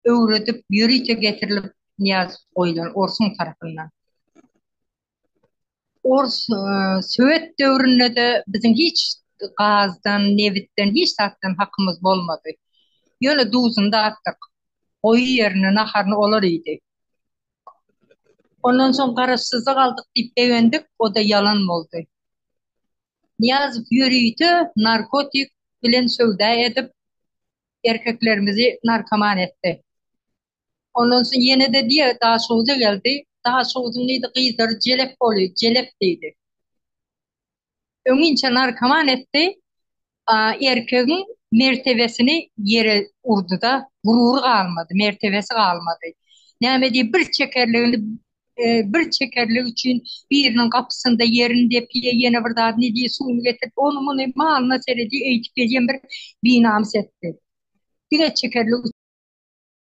Öwredip, ýörite getirilip Nyýazow goýlan orsuň tarapyndan. Ors sowet döwründe-de biziň hiç gazdan, nebitden, hiç zatdan hakymyz bolmady. Ýöne duzuny datdyk. Goýy ýerini, naharyny olar iýdi. Ondan soň garaşsyzlyk aldyk diýip begendik, o-da ýalan boldy. Nyýazow ýörite narkotik bilen söwda edip, erkeklerimizi narkoman etdi. Ondan soň ýene-de diýe Daşoguza geldi. Daşoguzyň diýdi gyzlary jelep bolýar, jelep diýdi. Öňinçä narkoman etdi, erkegiň mertebesini ýere urdy-da, gurury galmady, mertebesi galmady. Näme diýip bir çekerligini bir çekerlik üçin biriniň gapysynda ýerini depýär, ýene bir zat ne diýip suwuny getirip, ony muny malyna seredýär, eýtip gelýän bir binamys etdi. Diňe çekerlik.